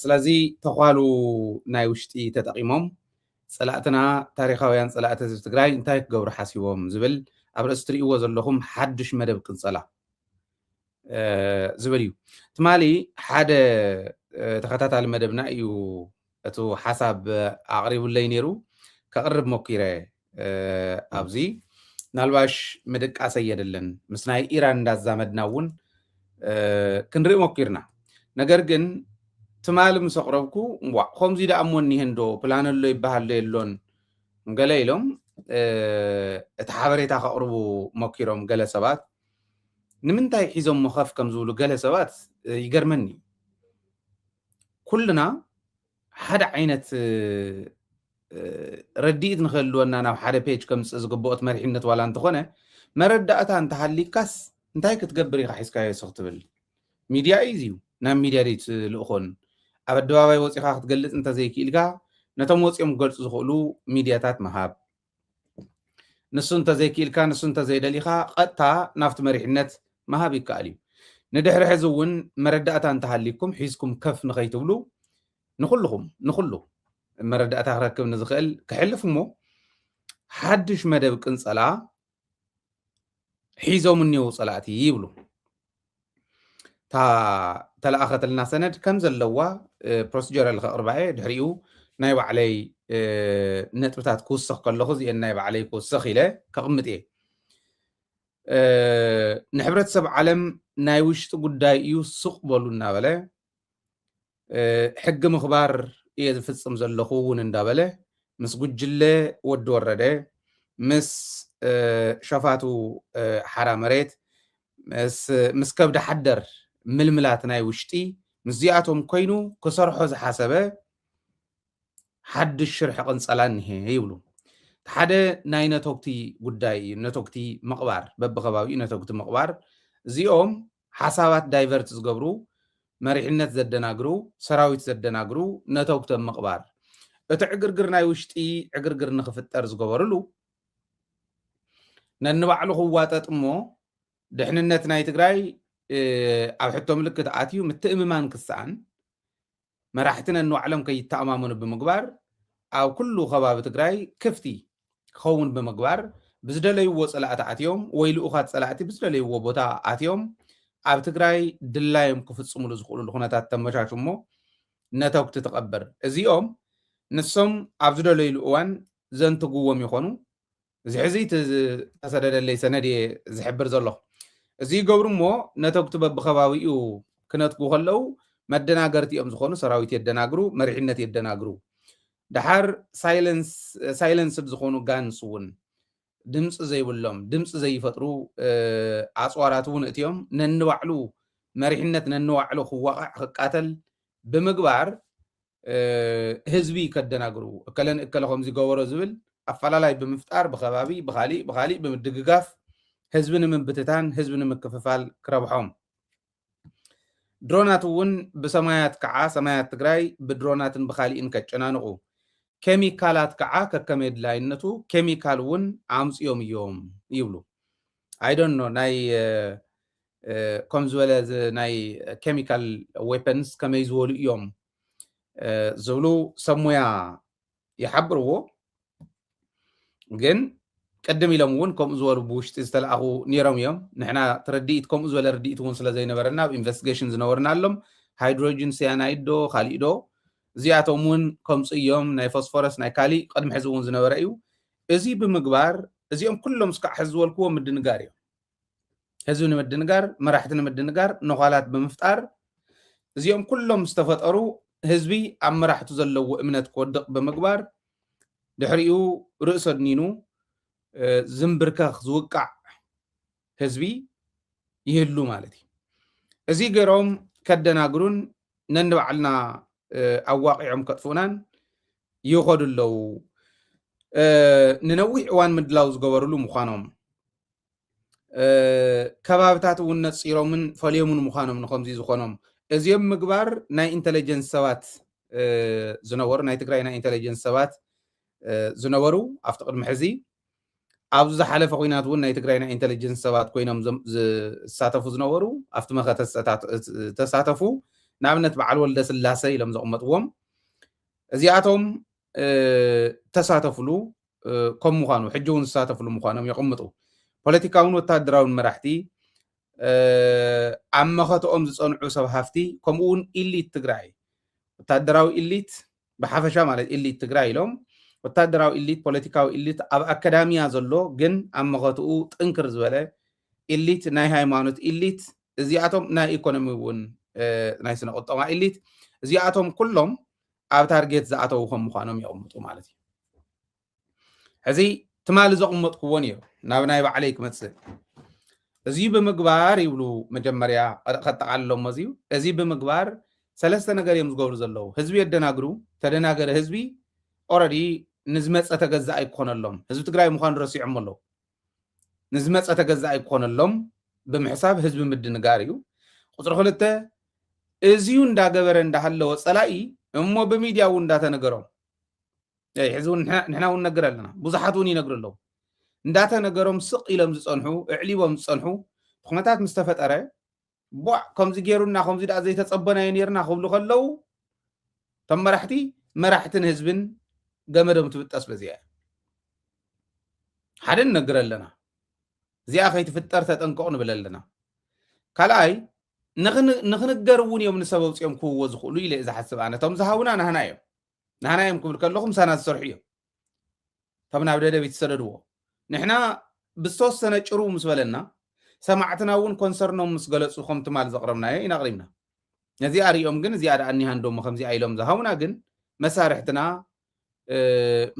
ስለዚ ተኳሉ ናይ ውሽጢ ተጠቒሞም ጸላእትና፣ ታሪኻውያን ጸላእቲ ህዝቢ ትግራይ እንታይ ክገብሩ ሓሲቦም ዝብል ኣብ ርእሲ ትርእይዎ ዘለኹም ሓድሽ መደብ ቅንጸላ ዝብል እዩ። ትማሊ ሓደ ተኸታታሊ መደብና እዩ እቲ ሓሳብ ኣቕሪቡለይ ነይሩ፣ ከቕርብ ሞኪረ ኣብዚ። ምናልባሽ ምድቃሰ የድልን፣ ምስ ናይ ኢራን እንዳዛመድና እውን ክንርኢ ሞኪርና። ነገር ግን ትማሊ ምስ ኣቕረብኩ፣ ዋዕ፣ ከምዚ ደኣ እሞ እኒሀ እንዶ፣ ፕላን ኣሎ ይበሃል ዶ የሎን፣ ገለ ኢሎም እቲ ሓበሬታ ከቕርቡ ሞኪሮም ገለ ሰባት። ንምንታይ ሒዞም መኸፍ ከም ዝብሉ ገለ ሰባት ይገርመኒ። ኩልና ሓደ ዓይነት ረድኢት ንክህልወና ናብ ሓደ ፔጅ ከምፅእ ዝግብኦት መሪሕነት ዋላ እንተኾነ፣ መረዳእታ እንተሃሊካስ እንታይ ክትገብር ኢኻ ሒዝካዮ ስኽ ትብል? ሚድያ እዩ እዚዩ። ናብ ሚድያ ድዩ ትልእኾን? ኣብ ኣደባባይ ወፂኻ ክትገልፅ እንተዘይክኢልካ፣ ነቶም ወፂኦም ክገልፁ ዝኽእሉ ሚድያታት ምሃብ። ንሱ እንተዘይክኢልካ፣ ንሱ እንተዘይደሊኻ፣ ቀጥታ ናብቲ መሪሕነት ምሃብ ይከኣል እዩ። ንድሕሪ ሕዚ እውን መረዳእታ እንተሃሊኩም ሒዝኩም ከፍ ንኸይትብሉ፣ ንኹልኹም፣ ንኹሉ መረዳእታ ክረክብ ንዝኽእል ክሕልፍ እሞ፣ ሓድሽ መደብ ቅንጸላ ሒዞም እኒው ጸላእቲ ይብሉ። እታ ተለኣኸትልና ሰነድ ከም ዘለዋ ፕሮሲጀራል ከቕርባ እየ። ድሕሪኡ ናይ ባዕለይ ነጥብታት ክውስኽ ከለኹ እዚአን ናይ ባዕለይ ክውስኽ ኢለ ከቕምጥ እየ። ንሕብረተሰብ ዓለም ናይ ውሽጢ ጉዳይ እዩ፣ ስቕ በሉ እናበለ ሕጊ ምኽባር እየ ዝፍጽም ዘለኹ እውን እንዳበለ ምስ ጉጅለ ወዲ ወረደ፣ ምስ ሸፋቱ ሓራ መሬት፣ ምስ ከብዲ ሓደር ምልምላት ናይ ውሽጢ፣ ምስዚኣቶም ኮይኑ ክሰርሖ ዝሓሰበ ሓድሽ ሽርሒ ቅንጸላ እኒሀ ይብሉ። ሓደ ናይ ነተጉቲ ጉዳይ እዩ። ነተጉቲ ምቕባር፣ በብኸባቢኡ ነተጉቲ ምቕባር። እዚኦም ሓሳባት ዳይቨርት ዝገብሩ፣ መሪሕነት ዘደናግሩ፣ ሰራዊት ዘደናግሩ ነተጉቲ ምቕባር። እቲ ዕግርግር ናይ ውሽጢ ዕግርግር ንኽፍጠር ዝገበርሉ፣ ነንባዕሉ ክዋጠጥ እሞ ድሕንነት ናይ ትግራይ ኣብ ሕቶ ምልክት ኣትዩ ምትእምማን ክሰኣን፣ መራሕቲ ነንባዕሎም ከይተኣማመኑ ብምግባር፣ ኣብ ኩሉ ከባቢ ትግራይ ክፍቲ ክኸውን ብምግባር፣ ብዝደለይዎ ጸላእቲ ኣትዮም ወይ ልኡኻት ጸላእቲ ብዝደለይዎ ቦታ ኣትዮም ኣብ ትግራይ ድላዮም ክፍጽሙሉ ዝኽእሉሉ ኩነታት ተመቻቹ እሞ ነተጉቲ ትቐብር። እዚኦም ንሶም ኣብ ዝደለይሉ እዋን ዘንትግዎም ይኾኑ። እዚ ሕዚ እቲ ዝተሰደደለይ ሰነድ እየ ዝሕብር ዘለኹ። እዚ ይገብሩ እሞ ነተጉቲ በብኸባቢኡ ክነትጉ ከለዉ መደናገርቲ እዮም ዝኾኑ። ሰራዊት የደናግሩ፣ መሪሕነት የደናግሩ። ደሓር ሳይለንስድ ዝኾኑ ጋንስ እውን ድምፂ ዘይብሎም፣ ድምፂ ዘይፈጥሩ ኣፅዋራት እውን እትዮም ነንባዕሉ መሪሕነት ነንባዕሉ ክዋቃዕ ክቃተል ብምግባር ህዝቢ ከደናግሩ፣ እከለን እከለ ከምዚ ገበሮ ዝብል ኣፈላላይ ብምፍጣር ብኸባቢ ብኻሊእ ብኻሊእ ብምድግጋፍ ህዝቢ ንምብትታን ህዝቢ ንምክፍፋል ክረብሖም። ድሮናት እውን ብሰማያት ከዓ ሰማያት ትግራይ ብድሮናትን ብኻሊእን ከጨናንቑ፣ ኬሚካላት ከዓ ከከመ ድላይነቱ ኬሚካል እውን ኣምፅዮም እዮም ይብሉ። I don't know ናይ ከም ዝበለ ናይ ኬሚካል ዌፐንስ ከመይ ዝበሉ እዮም ዝብሉ ሰብ ሞያ ይሓብርዎ። ግን ቅድም ኢሎም እውን ከምኡ ዝበሉ ብውሽጢ ዝተለኣኹ ነይሮም እዮም። ንሕና ትርድኢት ከምኡ ዝበለ ርድኢት እውን ስለ ዘይነበረና ኣብ ኢንቨስቲጌሽን ዝነበርና ኣሎም ሃይድሮጅን ሲያናይድ ዶ ካሊእ ዶ እዚኣቶም እውን ከምፁ እዮም። ናይ ፎስፎረስ ናይ ካሊእ ቅድሚ ሕዚ እውን ዝነበረ እዩ። እዚ ብምግባር እዚኦም ኩሎም እስካዕ ሕዚ ዝበልክዎ ምድንጋር እዮም። ህዝቢ ንምድንጋር፣ መራሕቲ ንምድንጋር ነዃላት ብምፍጣር እዚኦም ኩሎም ዝተፈጠሩ ህዝቢ ኣብ መራሕቱ ዘለዎ እምነት ክወድቕ ብምግባር ድሕሪኡ ርእሰ ድኒኑ ዝንብርከኽ ዝውቃዕ ህዝቢ ይህሉ ማለት እዩ። እዚ ገይሮም ከደናግሩን ነንባዕልና ኣዋቂዖም ከጥፍኡናን ይኸዱ ኣለዉ። ንነዊሕ እዋን ምድላው ዝገበርሉ ምዃኖም፣ ከባብታት እውን ነፂሮምን ፈልዮምን ምዃኖም ንከምዚ ዝኾኖም እዚኦም ምግባር ናይ ኢንተለጀንስ ሰባት ዝነበሩ ናይ ትግራይ ናይ ኢንተለጀንስ ሰባት ዝነበሩ ኣብቲ ቅድሚ ሕዚ ኣብዚ ዝሓለፈ ኩናት እውን ናይ ትግራይ ናይ ኢንተለጀንስ ሰባት ኮይኖም ዝሳተፉ ዝነበሩ ኣብቲ መኸተ ዝተሳተፉ ንኣብነት በዓል ወልደ ስላሰ ኢሎም ዘቕመጥዎም እዚኣቶም ተሳተፍሉ ከም ምዃኑ ሕጂ እውን ዝሳተፍሉ ምዃኖም የቕምጡ። ፖለቲካውን ወታደራውን መራሕቲ ኣብ መኸተኦም ዝፀንዑ ሰብ ሃፍቲ ከምኡ እውን ኢሊት ትግራይ ወታደራዊ ኢሊት ብሓፈሻ ማለት ኢሊት ትግራይ ኢሎም ወታደራዊ ኢሊት ፖለቲካዊ ኢሊት ኣብ ኣካዳሚያ ዘሎ ግን ኣብ መኸትኡ ጥንክር ዝበለ ኢሊት ናይ ሃይማኖት ኢሊት እዚኣቶም ናይ ኢኮኖሚ እውን ናይ ስነ ቁጠባ ኢሊት እዚኣቶም ኩሎም ኣብ ታርጌት ዝኣተዉ ከም ምዃኖም የቕምጡ ማለት እዩ። ሕዚ ትማሊ ዘቕመጥክዎ ነይሩ ናብ ናይ ባዕለይ ክመፅእ እዚ ብምግባር ይብሉ መጀመርያ ከጠቃልሎሞ እዚ እዚ ብምግባር ሰለስተ ነገር እዮም ዝገብሩ ዘለዉ ህዝቢ የደናግሩ ተደናገረ ህዝቢ ኦረዲ ንዝመፀ ተገዛእ ኣይክኾነሎም ህዝቢ ትግራይ ምዃኑ ረሲዖም ኣለዉ ንዝመፀ ተገዛእ ኣይክኾነሎም ብምሕሳብ ህዝቢ ምድንጋር እዩ ቁፅሪ ክልተ እዚዩ እንዳገበረ እንዳሃለወ ፀላኢ እሞ ብሚድያ እውን እንዳተነገሮም ሕዚ እውን ንሕና እውን ነግር ኣለና ብዙሓት እውን ይነግሩ ኣለዉ እንዳተነገሮም ስቕ ኢሎም ዝፀንሑ እዕሊቦም ዝፀንሑ ኩነታት ምስ ተፈጠረ ቧዕ ከምዚ ገይሩና ከምዚ ደኣ ዘይተፀበናዮ ነርና ክብሉ ከለዉ እቶም መራሕቲ መራሕትን ህዝብን ገመዶም ትብጠስ በዚኣ ሓደ ንነግር ኣለና እዚኣ ከይትፍጠር ተጠንቀቑ ንብል ኣለና ካልኣይ ንኽንገር እውን እዮም ንሰብ ኣውፅኦም ክህዎ ዝኽእሉ ኢለ ዝሓስብ ኣነ እቶም ዝሃውና ናህና እዮም ናህና እዮም ክብል ከለኹ ምሳና ዝሰርሑ እዮም እቶም ናብ ደደቢት ዝሰደድዎ ንሕና ብዝተወሰነ ጭሩ ምስ በለና ሰማዕትና እውን ኮንሰርኖም ምስ ገለፁ ከም ትማል ዘቕረብናዮ ኢና ኣቕሪብና ነዚኣ ሪኦም ግን እዚኣ ደኣ እኒሃ እንዶሞ ከምዚኣ ኢሎም ዝሃውና ግን መሳርሕትና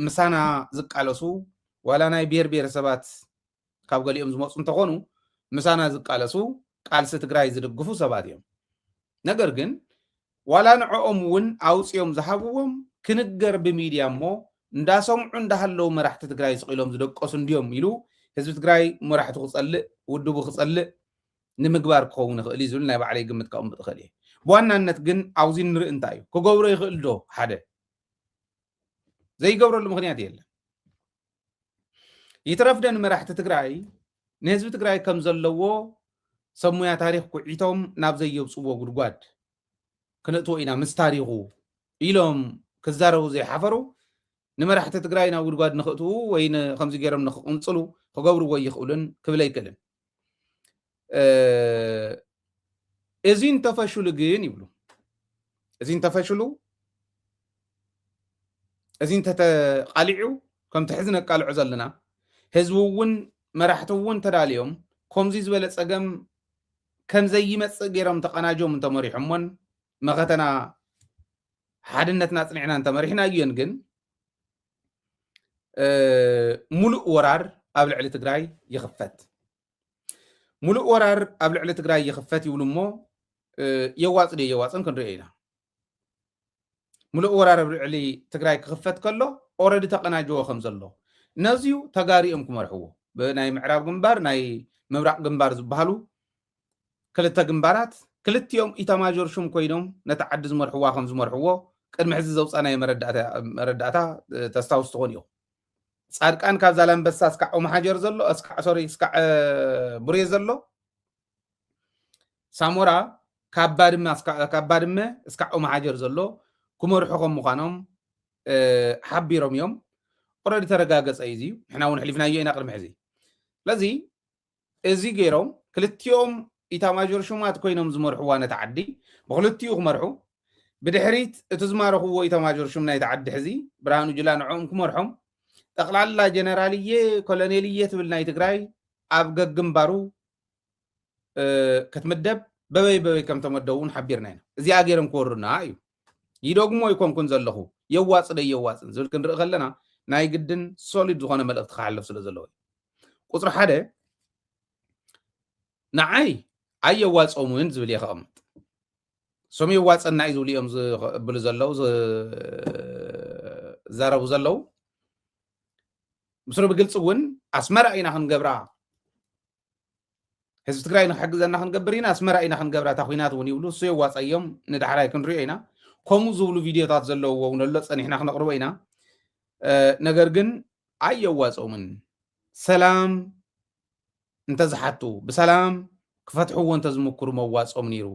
ምሳና ዝቃለሱ ዋላ ናይ ብሔር ብሔረሰባት ካብ ገሊኦም ዝመፁ እንተኾኑ ምሳና ዝቃለሱ ቃልሲ ትግራይ ዝድግፉ ሰባት እዮም ነገር ግን ዋላ ንዕኦም እውን ኣውፅኦም ዝሃብዎም ክንገር ብሚድያ እሞ እንዳሰምዑ እንዳሃለዉ መራሕቲ ትግራይ ስቕ ኢሎም ዝደቀሱ እንድዮም ኢሉ ህዝቢ ትግራይ መራሕቱ ክፀልእ ውድቡ ክፀልእ ንምግባር ክኸውን ይኽእል እዩ ዝብል ናይ ባዕለይ ግምት ከቕምጥ ይኽእል እየ ብዋናነት ግን ኣብዚ ንርኢ እንታይ እዩ ክገብሮ ይኽእል ዶ ሓደ ዘይገብረሉ ምኽንያት የለን ይትረፍ ዶ ንመራሕቲ ትግራይ ንህዝቢ ትግራይ ከም ዘለዎ ሰብ ሙያ ታሪክ ኩዒቶም ናብ ዘየብፅዎ ጉድጓድ ክንእትዎ ኢና ምስ ታሪኹ ኢሎም ክዛረቡ ዘይሓፈሩ ንመራሕቲ ትግራይ ናብ ጉድጓድ ንክእትዉ ወይ ከምዚ ገይሮም ንክቕንፅሉ ክገብርዎ ይኽእሉን ክብል ኣይክእልን እዚ እንተፈሽሉ ግን ይብሉ እዚ እንተፈሽሉ እዚ እንተተቃሊዑ ከምቲ ሕዚ ነቃልዖ ዘለና ህዝቢ እውን መራሕቲ እውን ተዳልዮም ከምዚ ዝበለ ፀገም ከም ዘይመፅእ ገይሮም ተቀናጆም እንተመሪሖሞን መኸተና ሓድነትና ፅኒዕና እንተመሪሕናዮን ግን ሙሉእ ወራር ኣብ ልዕሊ ትግራይ ይኽፈት ሙሉእ ወራር ኣብ ልዕሊ ትግራይ ይኽፈት ይብሉ እሞ የዋፅ ዶ የዋፅን ክንሪኦ ኢና ሙሉእ ወራር ኣብ ልዕሊ ትግራይ ክኽፈት ከሎ ኦረዲ ተቀናጀዎ ከም ዘሎ ነዚዩ ተጋሪኦም ክመርሕዎ ብናይ ምዕራብ ግንባር ናይ ምብራቅ ግንባር ዝበሃሉ ክልተ ግንባራት ክልቲኦም ኢታማጆር ሹም ኮይኖም ነቲ ዓዲ ዝመርሕዋ ከም ዝመርሕዎ ቅድሚ ሕዚ ዘውፃናዮ መረዳእታ ተስታውስ ትኾን ኢኹም ፃድቃን ካብ ዛላንበሳ እስካዕ ኦመሓጀር ዘሎ እስካዕ ሶሪ እስካዕ ቡሬ ዘሎ ሳሞራ ካብ ባድመ እስካዕ ኦመሓጀር ዘሎ ክመርሑ ከም ምዃኖም ሓቢሮም እዮም ኦረዲ ተረጋገፀ እዩ ንሕና እውን ሕሊፍናዮ ኢና ቅድሚ ሕዚ ስለዚ እዚ ገይሮም ክልቲኦም ኢታማጆር ሹማት ኮይኖም ዝመርሕዋ ነቲ ዓዲ ብክልቲኡ ክመርሑ ብድሕሪት እቲ ዝማረኽዎ ኢታማጆር ሹም ናይቲ ዓዲ ሕዚ ብርሃኑ ጅላ ንዕኦም ክመርሖም ጠቕላላ ጀነራል እየ ኮሎኔል እየ ትብል ናይ ትግራይ ኣብ ገግንባሩ ክትምደብ በበይ በበይ ከም ተመደቡ እውን ሓቢርና ኢና እዚኣ ገይሮም ክወሩና እዩ ይደግሞ ኣይኮንኩን ዘለኹ የዋፅደ የዋፅን ዝብል ክንርኢ ከለና ናይ ግድን ሶሊድ ዝኾነ መልእክቲ ክሓልፍ ስለ ዘለዎ ቁፅሪ ሓደ ንዓይ ኣየዋፀሙን ዝብል እየ ከቐምጥ ሶም የዋፀና እዩ ዝብሉ እዮም ዝብሉ ዘለዉ ዝዛረቡ ዘለዉ ምስሩ ብግልፂ እውን ኣስመራ ኢና ክንገብራ ህዝቢ ትግራይ ንክሕግዘና ክንገብር ኢና ኣስመራ ኢና ክንገብራ እታ ኩናት እውን ይብሉ እሱ የዋፀዮም ንዳሕራይ ክንሪኦ ኢና ከምኡ ዝብሉ ቪድዮታት ዘለውዎ እውን ኣሎ ፀኒሕና ክነቅርቦ ኢና ነገር ግን ኣየዋፀሙን ሰላም እንተዝሓቱ ብሰላም ክፈትሕዎ እንተዝምክሩ መዋፆም ነይሩ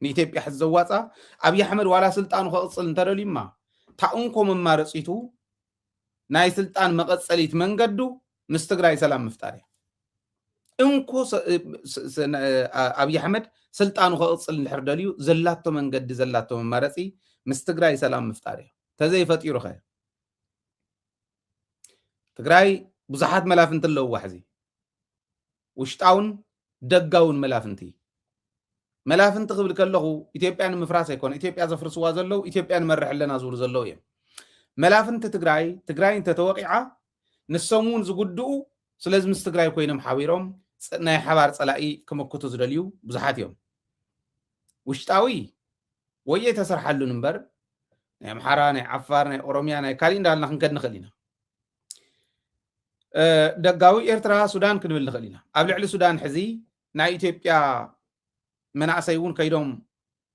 ንኢትዮጵያ ሕዚ ዘዋፃ ኣብይ ኣሕመድ ዋላ ስልጣኑ ከቕፅል እንተደልዩማ፣ ታኡንኮ መማረፂቱ ናይ ስልጣን መቐፀሊት መንገዱ ምስ ትግራይ ሰላም ምፍጣር እያ። እንኮ ኣብይ ኣሕመድ ስልጣኑ ከቕፅል እንድሕር ደልዩ ዘላቶ መንገዲ፣ ዘላቶ መማረፂ ምስ ትግራይ ሰላም ምፍጣር እያ። ተዘይፈጢሩ ኸ? ትግራይ ብዙሓት መላፍንቲ ኣለውዋ ሕዚ፣ ውሽጣውን ደጋውን መላፍንቲ። መላፍንቲ ክብል ከለኹ ኢትዮጵያ ንምፍራስ ኣይኮነ፣ ኢትዮጵያ ዘፍርስዋ ዘለዉ ኢትዮጵያ ንመርሕ ኣለና ዝብሉ ዘለዉ እዮም። መላፍንቲ ትግራይ፣ ትግራይ እንተተወቂዓ ንሶም እውን ዝጉድኡ፣ ስለዚ ምስ ትግራይ ኮይኖም ሓቢሮም ናይ ሓባር ፀላኢ ክምክቱ ዝደልዩ ብዙሓት እዮም። ውሽጣዊ ወየ ተሰርሓሉን እምበር ናይ ኣምሓራ፣ ናይ ዓፋር፣ ናይ ኦሮሚያ፣ ናይ ካሊእ እንዳልና ክንከድ ንኽእል ኢና። ደጋዊ ኤርትራ፣ ሱዳን ክንብል ንኽእል ኢና። ኣብ ልዕሊ ሱዳን ሕዚ ናይ ኢትዮጵያ መናእሰይ እውን ከይዶም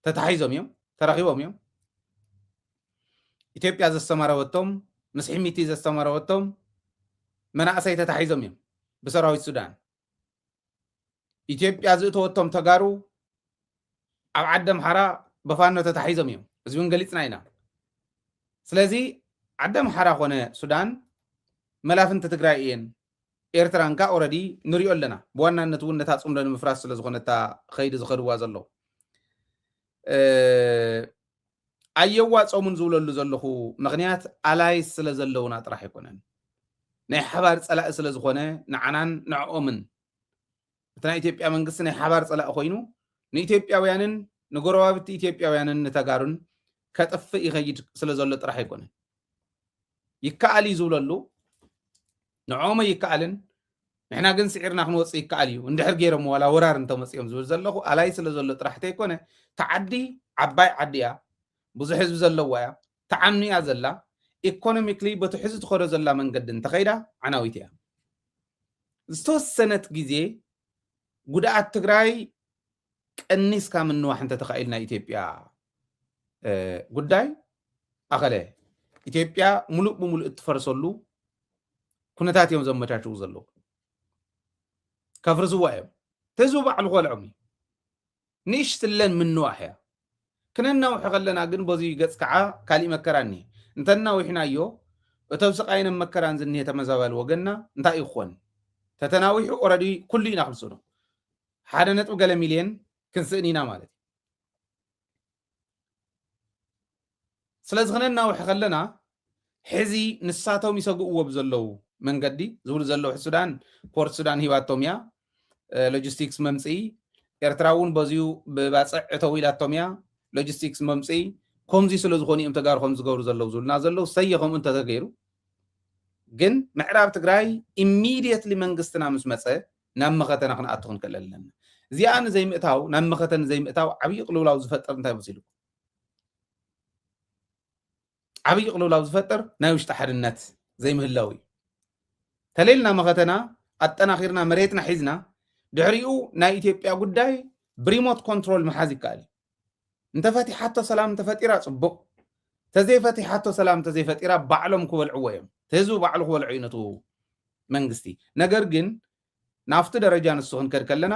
ተታሒዞም እዮም፣ ተረኺቦም እዮም። ኢትዮጵያ ዘስተማረወቶም፣ ምስ ሕሚቲ ዘስተማረወቶም መናእሰይ ተታሒዞም እዮም ብሰራዊት ሱዳን። ኢትዮጵያ ዝእተወቶም ተጋሩ ኣብ ዓዲ ኣምሓራ ብፋኖ ተታሒዞም እዮም። እዚ እውን ገሊፅና ኢና። ስለዚ ዓዲ ኣምሓራ ኮነ ሱዳን መላፍንቲ ትግራይ እየን። ኤርትራን ከኣ ኦረዲ ንሪኦ ኣለና። ብዋናነት እውን ነታ ፅምዶ ንምፍራስ ስለ ዝኾነ እታ ኸይዲ ዝኸድዋ ዘለዉ ኣየዋፀሙን ዝብለሉ ዘለኹ ምኽንያት ኣላይ ስለ ዘለውና ጥራሕ ኣይኮነን። ናይ ሓባር ፀላኢ ስለ ዝኾነ ንዓናን ንዕኦምን እቲ ናይ ኢትዮጵያ መንግስቲ ናይ ሓባር ፀላኢ ኮይኑ ንኢትዮጵያውያንን ንጎረባብቲ ኢትዮጵያውያንን ንተጋሩን ከጥፍእ ይኸይድ ስለ ዘሎ ጥራሕ ኣይኮነን። ይከኣል እዩ ዝብለሉ ንዕኦም ኣይከኣልን፣ ንሕና ግን ስዒርና ክንወፅእ ይከኣል እዩ። እንድሕር ገይሮም ዋላ ወራር እንተመፅኦም ዝብል ዘለኹ ኣላይ ስለ ዘሎ ጥራሕ ተይኮነ፣ ተዓዲ ዓባይ ዓዲ እያ፣ ብዙሕ ህዝቢ ዘለዋ እያ፣ ተዓኑ እያ ዘላ። ኢኮኖሚክሊ በቲ ሕዚ ትኸዶ ዘላ መንገዲ እንተኸይዳ ዓናዊት እያ። ዝተወሰነት ግዜ ጉድኣት ትግራይ ቀኒስካ ምንዋሕ እንተተኻኢሉ ናይ ኢትዮጵያ ጉዳይ ኣኸለ ኢትዮጵያ ሙሉእ ብሙሉእ እትፈርሰሉ ኩነታት እዮም ዘመቻችዉ ዘለዉ። ከፍርስዋ እዮም። ህዝቡ ባዕሉ ክበልዖም እዩ። ንእሽትለን ምንዋሕ እያ። ክነናውሖ ከለና ግን በዚ ገፅ ከዓ ካሊእ መከራ እኒሀ። እንተናዊሕናዮ እቶም ስቃይን መከራን ዝኒሀ ተመዛባሊ ወገንና እንታይ እዩ ክኾን? ተተናዊሑ ኦረዲ ኩሉ ኢና ክንስእኖ። ሓደ ነጥቢ ገለ ሚልዮን ክንስእን ኢና ማለት እዩ። ስለዚ ክነናውሕ ከለና ሕዚ ንሳቶም ይሰግእዎ ብዘለዉ መንገዲ ዝብሉ ዘለዉ ሱዳን ፖርት ሱዳን ሂባቶም እያ። ሎጂስቲክስ መምፅኢ ኤርትራ እውን በዚኡ ብባፅዕ እተው ኢላቶም እያ። ሎጂስቲክስ መምፅኢ ከምዚ ስለ ዝኾኑ እዮም ተጋሩ ከም ዝገብሩ ዘለዉ ዝብሉና ዘለዉ ሰየ ከምኡ እንተተገይሩ ግን ምዕራብ ትግራይ ኢሚድየትሊ መንግስትና ምስ መፀ ናብ መኸተና ክንኣቱ ክንክእል ኣለና። እዚኣ ንዘይምእታው ናብ መኸተ ንዘይምእታው ዓብዪ ቅልውላው ዝፈጥር እንታይ መሲሉ ዓብዪ ቅልውላው ዝፈጥር ናይ ውሽጢ ሓድነት ዘይምህላው እዩ። ተሌልና መኸተና ኣጠናኺርና መሬትና ሒዝና ድሕሪኡ ናይ ኢትዮጵያ ጉዳይ ብሪሞት ኮንትሮል ምሓዝ ይከኣል እዩ። እንተፈቲሓቶ ሰላም እንተፈጢራ ፅቡቕ፣ ተዘይፈቲሓቶ ሰላም እንተዘይፈጢራ ባዕሎም ክበልዕዎ እዮም። ህዝቢ ባዕሉ ክበልዑ እዩ ነቱ መንግስቲ። ነገር ግን ናብቲ ደረጃ ንሱ ክንከድ ከለና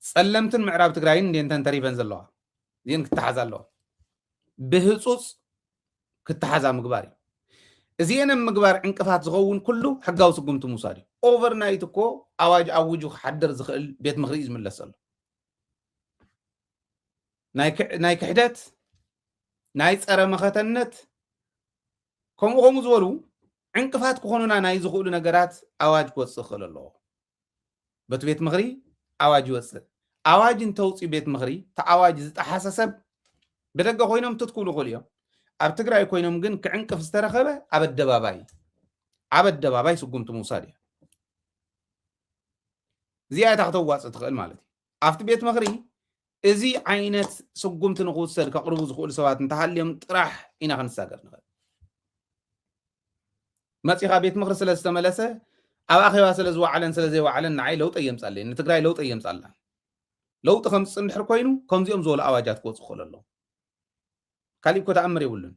ፀለምትን ምዕራብ ትግራይን እንዴንተን ተሪፈን ዘለዋ እዚአን ክተሓዛ ኣለዋ። ብህፁፅ ክተሓዛ ምግባር እዩ። እዚአን ኣብ ምግባር ዕንቅፋት ዝኸውን ኩሉ ሕጋዊ ስጉምቲ ምውሳድ እዩ። ኦቨርናይት እኮ ኣዋጅ ኣውጁ ክሓድር ዝኽእል ቤት ምኽሪ እዩ ዝምለስ ዘሎ። ናይ ክሕደት፣ ናይ ፀረ መኸተነት ከምኡ ከምኡ ዝበሉ ዕንቅፋት ክኾኑና ናይ ዝኽእሉ ነገራት ኣዋጅ ክወፅእ ክኽእል ኣለዎ። በቲ ቤት ምኽሪ ኣዋጅ ይወፅእ። ኣዋጅ እንተውፅእ ቤት ምኽሪ እቲ ኣዋጅ ዝጠሓሰ ሰብ ብደገ ኮይኖም ትትክብሉ ይኽእሉ እዮም። ኣብ ትግራይ ኮይኖም ግን ክዕንቅፍ ዝተረኸበ ኣብ ኣደባባይ ኣብ ኣደባባይ ስጉምቲ ምውሳድ እዩ። እዚኣ እታ ክተዋፅእ ትኽእል ማለት እዩ። ኣብቲ ቤት ምኽሪ እዚ ዓይነት ስጉምቲ ንክውሰድ ከቕርቡ ዝኽእሉ ሰባት እንተሃልዮም ጥራሕ ኢና ክንሳገር ንኽእል። መፂኻ ቤት ምኽሪ ስለ ዝተመለሰ ኣብ ኣኼባ ስለ ዝወዓለን ስለ ዘይወዓለን ንዓይ ለውጢ የምፃለይ ንትግራይ ለውጢ የምፃላ። ለውጢ ከምፅእ እንድሕር ኮይኑ ከምዚኦም ዝበሉ ኣዋጃት ክወፁ ክኽእሉ ኣለዉ። ካሊእ እኮ ተኣምር የብሉን።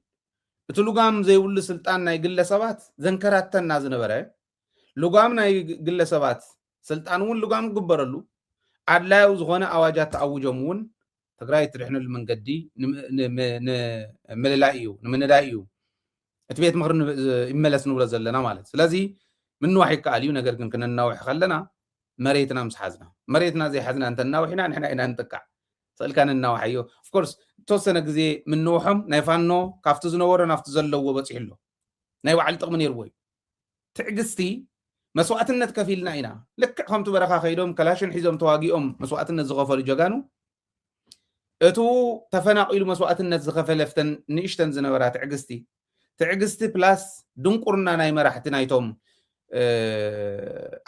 እቲ ልጓም ዘይብሉ ስልጣን ናይ ግለሰባት ዘንከራተና ዝነበረ ልጓም ናይ ግለሰባት ስልጣን እውን ልጓም ክግበረሉ ኣድላዩ ዝኾነ ኣዋጃት ተኣውጆም እውን ትግራይ እትድሕነሉ መንገዲ ንምልላይ እዩ፣ ንምንዳይ እዩ። እቲ ቤት ምኽሪ ይመለስ ንብሎ ዘለና ማለት። ስለዚ ምንዋሕ ይከኣል እዩ። ነገር ግን ክነናውሕ ከለና መሬትና ምስ ሓዝና፣ መሬትና ዘይሓዝና እንተናውሒና ንሕና ኢና ንጥቃዕ። ስእልካ ነናውሓዮ። ኦፍኮርስ፣ እተወሰነ ግዜ ምንውሖም ናይ ፋኖ ካብቲ ዝነበሮ ናብቲ ዘለዎ በፂሑ ኣሎ። ናይ ባዕሉ ጥቕሚ ነይርዎ እዩ። ትዕግስቲ መስዋእትነት ከፊልና ኢና። ልክዕ ከምቲ በረኻ ከይዶም ከላሽን ሒዞም ተዋጊኦም መስዋእትነት ዝኸፈሉ ጀጋኑ፣ እቱ ተፈናቒሉ መስዋእትነት ዝኸፈለ ፍተን ንእሽተን ዝነበራ ትዕግስቲ፣ ትዕግስቲ ፕላስ ድንቁርና ናይ መራሕቲ ናይቶም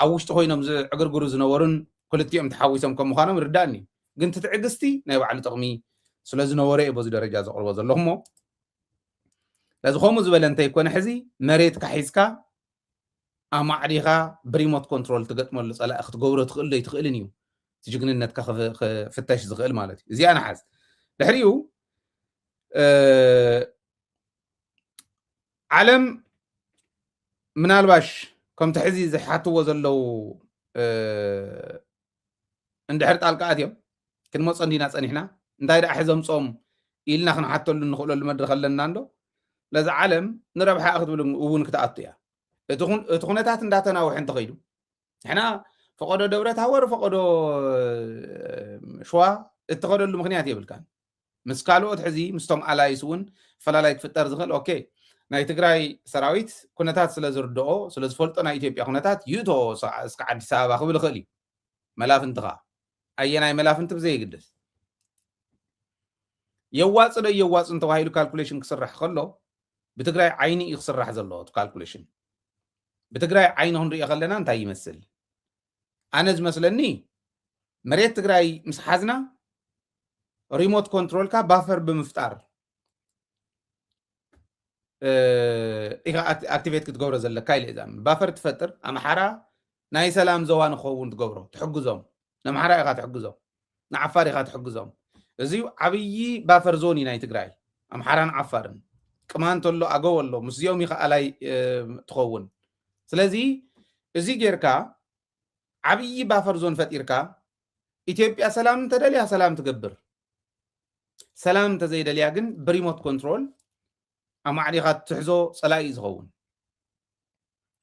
ኣብ ውሽጢ ኮይኖም ዝዕግርግሩ ዝነበሩን ክልቲኦም ተሓዊሶም ከም ምዃኖም ይርዳእኒ። ግን እቲ ትዕግስቲ ናይ ባዕሉ ጥቕሚ ስለ ዝነበረ እየ በዚ ደረጃ ዘቕርቦ ዘለኹ እሞ፣ ስለዚ ከምኡ ዝበለ እንተይኮነ ሕዚ መሬትካ ሒዝካ ኣማዕዲኻ ብሪሞት ኮንትሮል ትገጥመሉ ጸላኢ ክትገብሮ ትኽእል ዶ ኣይትኽእልን እዩ እቲ ጅግንነትካ ክፍተሽ ዝኽእል ማለት እዩ። እዚኣ ንሓዝ። ድሕሪኡ ዓለም ምናልባሽ ከምቲ ሕዚ ዝሓትዎ ዘለዉ እንድሕር ጣልቃ ኣትዮም ክንመጾ እንዲና ጸኒሕና እንታይ ደኣ ሕዘምጾም ኢልና ክንሓተሉ እንኽእለሉ መድረኽ ኣለና እንዶ? ለዚ ዓለም ንረብሓ ክትብል እውን ክትኣቱ እያ። እቲ ኩነታት እንዳተናውሐ እንተኸይዱ ንሕና ፈቐዶ ደብረ ታወር ፈቐዶ ሸዋ እትኸደሉ ምክንያት የብልካን። ምስ ካልኦት ሕዚ ምስቶም ኣላይስ እውን ፈላላይ ክፍጠር ዝኽእል ኦኬ ናይ ትግራይ ሰራዊት ኩነታት ስለ ዝርድኦ ስለ ዝፈልጦ ናይ ኢትዮጵያ ኩነታት ይእቶ እስከ ዓዲስ ኣበባ ክብል ይኽእል እዩ። መላፍንትኻ ኣየናይ መላፍንቲ ብዘየግድስ የዋፅ ዶ የዋፅን ተባሂሉ ካልኩሌሽን ክስራሕ ከሎ ብትግራይ ዓይኒ እዩ ክስራሕ ዘለዎ እቲ ካልኩሌሽን። ብትግራይ ዓይኒ ክንሪኦ ከለና እንታይ ይመስል? ኣነ ዝመስለኒ መሬት ትግራይ ምስ ሓዝና ሪሞት ኮንትሮልካ ባፈር ብምፍጣር ኢኻ ኣክቲቬት ክትገብሮ ዘለካ ኢለ እዛ ባፈር ትፈጥር ኣምሓራ ናይ ሰላም ዘዋ ንኸውን ትገብሮ ትሕግዞም። ንኣምሓራ ኢኻ ትሕግዞም፣ ንዓፋር ኢኻ ትሕግዞም። እዚ ዓብዪ ባፈር ዞን እዩ ናይ ትግራይ። ኣምሓራን ዓፋርን ቅማንት ኣሎ ኣገው ኣሎ ምስዚኦም ኢኻ ኣላይ ትኸውን። ስለዚ እዚ ጌርካ ዓብዪ ባፈር ዞን ፈጢርካ ኢትዮጵያ ሰላም እንተደልያ ሰላም ትገብር፣ ሰላም እንተዘይደልያ ግን ብሪሞት ኮንትሮል ኣማዕዲኻ ትሕዞ ጸላኢ እዩ ዝኸውን።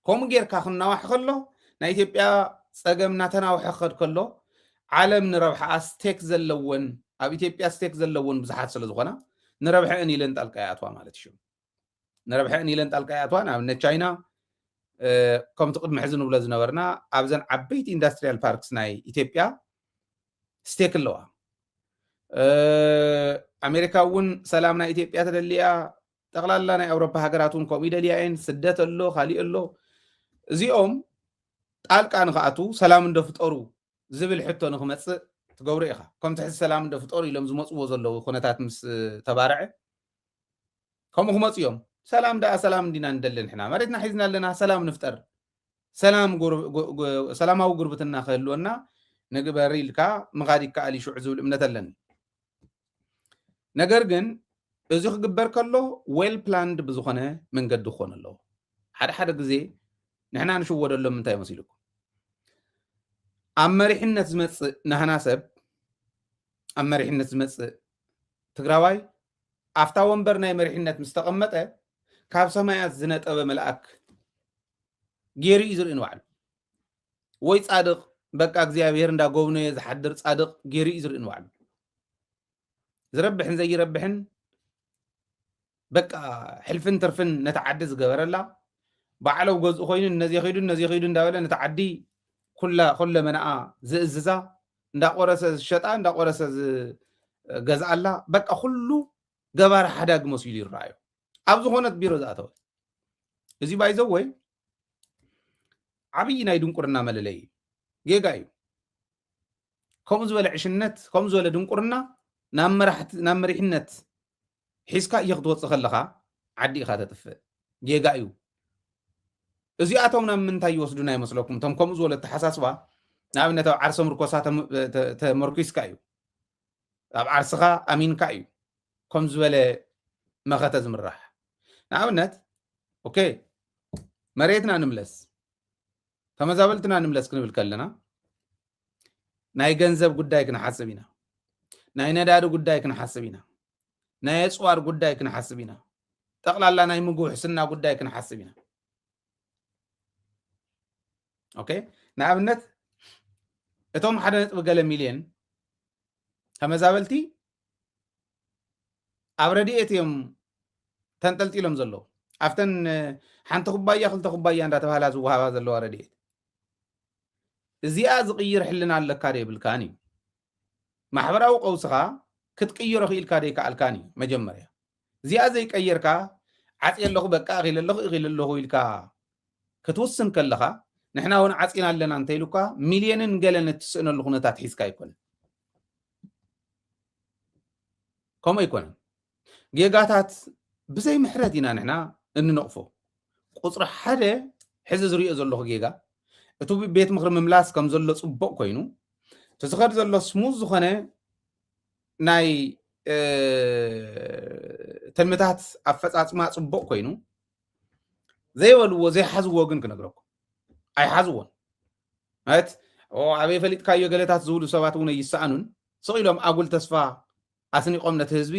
ከምኡ ጌርካ ክናዋሕ ከሎ ናይ ኢትዮጵያ ጸገም እናተናውሐ ክኸድ ከሎ ዓለም ንረብሓኣ ስቴክ ዘለወን ኣብ ኢትዮጵያ ስቴክ ዘለወን ብዙሓት ስለ ዝኾና ንረብሐአን ኢለን ጣልቃ ይኣትዋ ማለት እዩ። ንረብሐአን ኢለን ጣልቃ ይኣትዋ። ንኣብነት ቻይና ከምቲ ቅድሚ ሕዚ ንብሎ ዝነበርና ኣብዘን ዓበይቲ ኢንዳስትሪያል ፓርክስ ናይ ኢትዮጵያ ስቴክ ኣለዋ። ኣሜሪካ እውን ሰላም ናይ ኢትዮጵያ ተደሊያ ጠቕላላ ናይ ኣውሮፓ ሃገራት እውን ከምኡ ይደልያ እየን። ስደት ኣሎ፣ ካሊእ ኣሎ። እዚኦም ጣልቃ ንክኣትዉ ሰላም እንዶ ፍጠሩ ዝብል ሕቶ ንክመፅእ ትገብሮ ኢኻ። ከምቲ ሕዚ ሰላም እንዶ ፍጠሩ ኢሎም ዝመፅዎ ዘለዉ ኩነታት ምስ ተባርዐ ከምኡ ክመፁ እዮም። ሰላም ደኣ ሰላም እንዲና ንደሊ ንሕና መሬትና ሒዝና ኣለና፣ ሰላም ንፍጠር፣ ሰላም ጎር- ጎ- ጎ- ሰላማዊ ጉርብትና ክህልወና ንግበር ኢልካ ምኻድ ይከኣል እዩ ሽዑ ዝብል እምነት ኣለኒ። ነገር ግን እዚ ክግበር ከሎ ዌል ፕላንድ ብዝኾነ መንገዲ ክኾን ኣለዎ። ሓደ ሓደ ግዜ ንሕና ንሽወደሎም እንታይ መሲልኩም? ኣብ መሪሕነት ዝመፅእ ናህና ሰብ ኣብ መሪሕነት ዝመፅእ ትግራዋይ ኣብታ ወንበር ናይ መሪሕነት ምስ ተቐመጠ ካብ ሰማያት ዝነጠበ መልኣክ ገይሩ እዩ ዝርኢ ንባዕሉ። ወይ ፃድቕ በቃ እግዚኣብሔር እንዳጎብነየ ዝሓድር ፃድቕ ገይሩ እዩ ዝርኢ ንባዕሉ። ዝረብሕን ዘይረብሕን በቃ ሕልፍን ትርፍን ነቲ ዓዲ ዝገበረላ ባዕለው ገዝኡ ኮይኑ ነዚ ኸይዱ ነዚ ኸይዱ እንዳበለ ነቲ ዓዲ ኩላ ኩለ መናኣ ዝእዝዛ እንዳቆረሰ ዝሸጣ እንዳቆረሰ ዝገዝኣላ በቃ ኩሉ ገባር ሓዳግ መሲሉ ይረኣዩ። ኣብ ዝኾነት ቢሮ ዝኣተወ እዚ ባይዘወይ ዓብዪ ናይ ድንቁርና መለለይ እዩ። ጌጋ እዩ። ከምኡ ዝበለ ዕሽነት ከምኡ ዝበለ ድንቁርና ናብ መራሕቲ ናብ መሪሕነት ሒዝካ እየ ክትወፅእ ከለኻ ዓዲ ኢኻ ተጥፍእ። ጌጋ እዩ። እዚኣቶም ናብ ምንታይ ይወስዱና ይመስለኩም? እቶም ከምኡ ዝበለ ኣተሓሳስባ ንኣብነት ኣብ ዓርሰ ምርኮሳ ተመርኪስካ እዩ። ኣብ ዓርስኻ ኣሚንካ እዩ ከም ዝበለ መኸተ ዝምራሕ። ንኣብነት ኦኬ መሬትና ንምለስ ተመዛበልትና ንምለስ ክንብል ከለና ናይ ገንዘብ ጉዳይ ክንሓስብ ኢና። ናይ ነዳዲ ጉዳይ ክንሓስብ ኢና። ናይ ኣፅዋር ጉዳይ ክንሓስብ ኢና። ጠቕላላ ናይ ምግቢ ውሕስና ጉዳይ ክንሓስብ ኢና። ኦኬ፣ ንኣብነት እቶም ሓደ ነጥቢ ገለ ሚልዮን ተመዛበልቲ ኣብ ረድኤት እዮም ተንጠልጢሎም ዘለዉ። ኣብተን ሓንቲ ኩባያ ክልተ ኩባያ እንዳተባሃላ ዝወሃባ ዘለዋ ረድኤት፣ እዚኣ ዝቕይር ሕልና ኣለካ ዶ የብልካን እዩ። ማሕበራዊ ቀውስኻ ክትቅይሮ ክኢልካ ዶ ይከኣልካን እዩ። መጀመርያ እዚኣ ዘይቀየርካ ዓፂ ኣለኹ በቃ እኺለ ኣለኹ እኺለ ኣለኹ ኢልካ ክትውስን ከለኻ ንሕና እውን ዓፂና ኣለና እንተኢሉካ ሚልዮንን ገለን እትስእነሉ ኩነታት ሒዝካ ኣይኮነን። ከምኡ ኣይኮነን። ጌጋታት ብዘይ ምሕረት ኢና ንሕና እንነቕፎ። ቁፅሪ ሓደ ሕዚ ዝሪኦ ዘለኹ ጌጋ፣ እቲ ቤት ምኽሪ ምምላስ ከም ዘሎ ፅቡቕ ኮይኑ፣ እቲ ዝኸድ ዘሎ ስሙዝ ዝኾነ ናይ፣ እ፣ ትልምታት ኣፈፃፅማ ፅቡቕ ኮይኑ፣ ዘይበልዎ ዘይሓዝዎ ግን ክነግረኩም። ኣይሓዝዎን። ማለት፣ "ኦ፣ ኣበይ ፈሊጥካዮ?" ገለታት ዝብሉ ሰባት እውን ኣይሰኣኑን። ስቕ ኢሎም ኣጉል ተስፋ ኣስኒቖም ነቲ ህዝቢ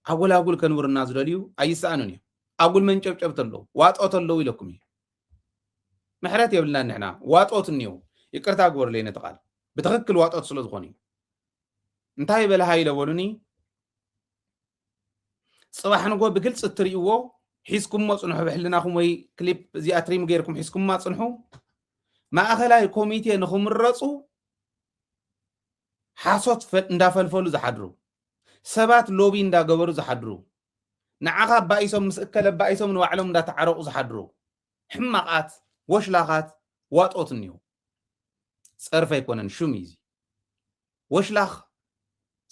ኣጉል ኣጉል ከንብሩና ዝደልዩ ኣይሰኣኑን እዮም። ኣጉል መንጨብጨብ ተለዉ፣ ዋጦ ተለዉ ኢለኩም እዩ። ምሕረት የብልናን ንሕና። ዋጦት እኒው፣ ይቅርታ ግበሩለይ ነቲ ቃል። ብትኽክል ዋጦት ስለ ዝኾኑ እዩ። እንታይ በለ ሃይለ በሉኒ፣ ጽባሕ ንጎ ብግልጺ እትርእይዎ ሒዝኩሞ ጽንሑ፣ ብሕልናኹም ወይ ክሊፕ እዚኣ ትሪም ጌርኩም ሒዝኩማ ጽንሑ። ማእኸላይ ኮሚቴ ንኽምረጹ ሓሶት ፈ-፣ እንዳፈልፈሉ ዝሓድሩ፣ ሰባት ሎቢ እንዳገበሩ ዝሓድሩ፣ ንዓኻ ኣባኢሶም ምስ እከለ ኣባኢሶም ንባዕሎም እንዳተዓረቑ ዝሓድሩ፣ ሕማቓት፣ ወሽላኻት፣ ዋጦት እኒዉ። ጸርፊ ኣይኮነን፣ ሹም እዩ እዚ። ወሽላኽ፣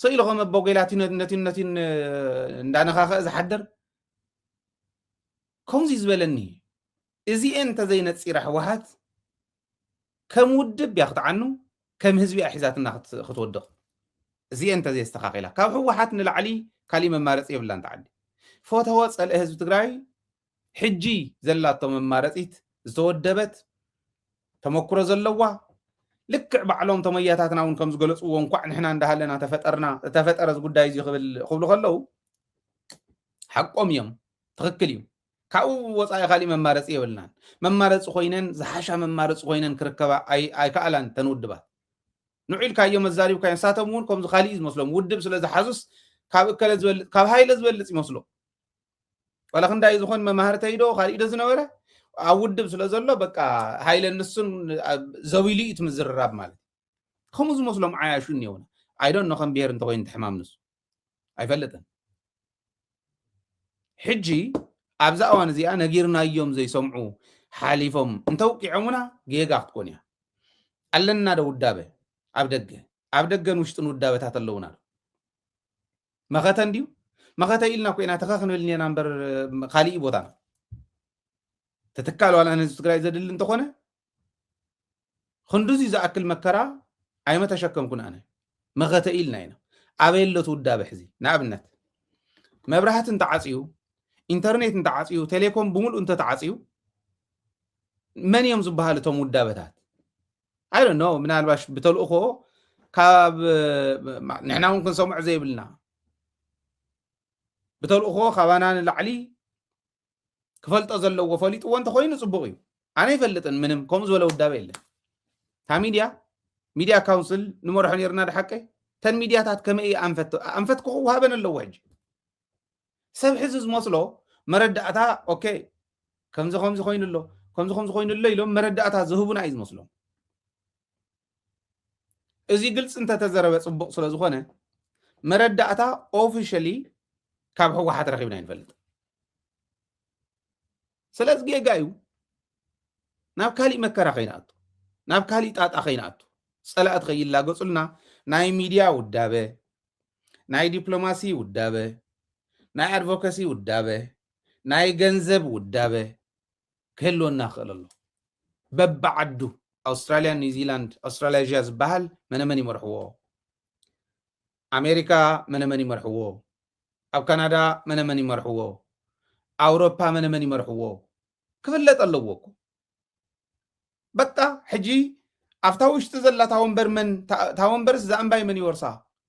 ስቕ ኢሉ ኸም ኣቦ ጌላቲኖ ነቲን ነቲን እንዳነኻኸአ ዝሓድር፣ ከምዚ ዝበለኒ፣ እዚኤን እንተዘይነጺራ ህወሓት፣ ከም ውድብ እያ ክትዓኑ፣ ከም ህዝቢ እያ ሒዛትና ክት-፣ ክትወድቕ። እዚኤን እንተዘየስተኻኺላ፣ ካብ ህወሓት ንላዕሊ ካሊእ መማረፂ የብላን እታ ዓዲ። ፈተወ ጸልአ ህዝቢ ትግራይ፣ ሕጂ ዘላቶ መማረፂት ዝተወደበት ተመክሮ ዘለዋ፣ ልክዕ ባዕሎም ተመያታትና እውን ከም ዝገለፅዎ፣ "እንኳዕ ንሕና እንዳሃለና ተፈጠርና፣ ተፈጠረ እዚ ጉዳይ እዚ" ክብል፣ ክብሉ ከለዉ፣ ሓቆም እዮም፣ ትኽክል እዩ። ካብኡ ወፃኢ ካሊእ መማረፂ የብልናን። መማረፂ ኮይነን፣ ዝሓሻ መማረፂ ኮይነን ክርከባ ኣይ-፣ ኣይከኣላን እተን ውድባት። ንዑ ኢልካዮም፣ ኣዛሪብካዮም፣ ንሳቶም እውን ከምዚ ካሊእ እዩ ዝመስሎም። ውድብ ስለ ዝሓዙስ ካብ እከለ ዝበልፅ፣ ካብ ሃይለ ዝበልፅ ይመስሎ። ዋላ ክንዳይ ዝኾን መማህርተይ ዶ ካሊእ ዶ ዝነበረ፣ ኣብ ውድብ ስለ ዘሎ በቃ ሃይለ ንሱን ኣብ ዘቢሉ እዩ እቲ ምዝርራብ ማለት። ከምኡ ዝመስሎም ዓያሹ እኒኦና። I don't know ከም ብሄር እንተኮይኑ እቲ ሕማም ንሱ። ኣይፈልጥን። ሕጂ ኣብዛ እዋን እዚኣ ነጊርናዮም ዘይሰምዑ ሓሊፎም እንተውቂዖሙና ጌጋ ክትኮን እያ። ኣለና ዶ ውዳበ ኣብ ደገ? ኣብ ደገን ውሽጥን ውዳበታት ኣለውና ዶ? መኸተ እንድዩ? መኸተ ኢልና ኮይና ተኸ ክንብል እኒና እምበር፣ ካሊእ ቦታና። እቲ ትካል ዋላ ንህዝቢ ትግራይ ዘድሊ እንተኾነ፣ ክንዱዚ ዝኣክል መከራ ኣይመተሸከምኩን ኣነ። መኸተ ኢልና ኢና። ኣበይ ኣሎ እቲ ውዳበ ሕዚ? ንኣብነት፣ መብራህቲ እንተዓፅዩ፣ ኢንተርኔት እንተዓፅዩ፣ ቴሌኮም ብምሉእ እንተተዓፅዩ፣ መን እዮም ዝበሃሉ እቶም ውዳበታት? I don't know፣ ምናልባሽ ብተልእኾ ካብ፣ ንሕና እውን ክንሰምዖ ዘይብልና፣ ብተልእኾ ካባና ንላዕሊ ክፈልጦ ዘለዎ ፈሊጥዎ እንተኾይኑ ጽቡቕ እዩ። ኣነ ኣይፈልጥን ምንም፣ ከምኡ ዝበለ ውዳበ የለን። እታ ሚድያ፣ ሚድያ ካውንስል ንመርሖ ነይርና ድሓቀ? እተን ሚድያታት ከመይ እየ ኣንፈት-፣ ኣንፈት ክወሃበን ኣለዎ ሕጂ። ሰብ ሕዚ ዝመስሎ መረዳእታ፣ ኦኬ፣ ከምዚ ከምዚ ኮይኑ ኣሎ፣ ከምዚ ከምዚ ኮይኑ ኣሎ ኢሎም መረዳእታ ዝህቡና እዩ ዝመስሎም። እዚ ግልፂ እንተተዘረበ ፅቡቕ ስለ ዝኾነ፣ መረዳእታ ኦፊሻሊ ካብ ህወሓት ረኺብና ኣይንፈልጥ። ስለዚ ጌጋ እዩ። ናብ ካሊእ መከራ ከይንኣቱ፣ ናብ ካሊእ ጣጣ ከይንኣቱ፣ ፀላእቲ ከይላገፁልና፣ ናይ ሚድያ ውዳበ፣ ናይ ዲፕሎማሲ ውዳበ፣ ናይ ኣድቮካሲ ውዳበ፣ ናይ ገንዘብ ውዳበ ክህልወና ክኽእል ኣሎ። በብዓዱ፣ ኣውስትራልያ፣ ኒውዚላንድ፣ ኣውስትራላዥያ ዝበሃል መነመን ይመርሕዎ? ኣሜሪካ መነመን ይመርሕዎ? ኣብ ካናዳ መነመን ይመርሕዎ? ኣውሮፓ መነመን ይመርሕዎ? ክፍለጥ ኣለዎ እኮ። በቃ ሕጂ ኣብታ ውሽጢ ዘላ እታ ወንበር መን እታ ወንበርስ እዛ እምባይ መን ይወርሳ?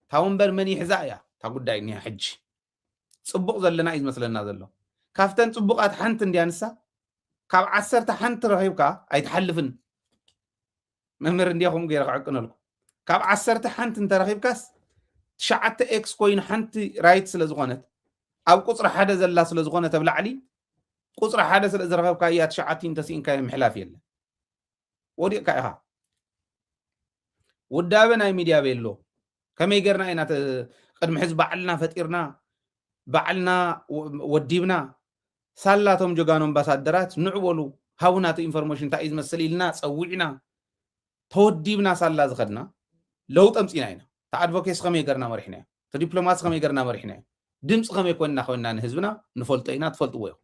እታ ወንበር መን ይሕዛ እያ እታ ጉዳይ እኒኣ። ሕጂ ፅቡቕ ዘለና እዩ ዝመስለና ዘሎ። ካብተን ፅቡቓት ሓንቲ እንድያ ንሳ። ካብ ዓሰርተ ሓንቲ ረኺብካ ኣይትሓልፍን። መምህር እንድያ ከምኡ ገይረ ክዕቅነልኩም። ካብ ዓሰርተ ሓንቲ እንተረኺብካስ ትሽዓተ ኤክስ ኮይኑ ሓንቲ ራይት ስለ ዝኾነት ኣብ ቁፅሪ ሓደ ዘላ ስለ ዝኾነት ኣብ ላዕሊ ቁፅሪ ሓደ ስለ ዝረኸብካ እያ ትሽዓቲን ተስኢንካዮ ምሕላፍ የለን። ወዲቕካ ኢኻ። ውዳበ ናይ ሚድያ ቤሎ ከመይ ገርና ኢና ቅድሚ ሕዚ ባዕልና ፈጢርና ባዕልና ወዲብና ሳላቶም ጀጋኑ ኣምባሳደራት ንዑ በሉ ሃቡና እቲ ኢንፎርሜሽን እንታይ እዩ ዝመስል ኢልና ፀዊዕና ተወዲብና ሳላ ዝኸድና ለውጢ ኣምፂና ኢና። እቲ ኣድቮኬሲ ከመይ ገርና መሪሕናዮ? እቲ ዲፕሎማሲ ከመይ ገርና መሪሕናዮ? ድምፂ ከመይ ኮይንና ኮይንና ንህዝብና ንፈልጦ ኢና፣ ትፈልጥዎ ኢኹም።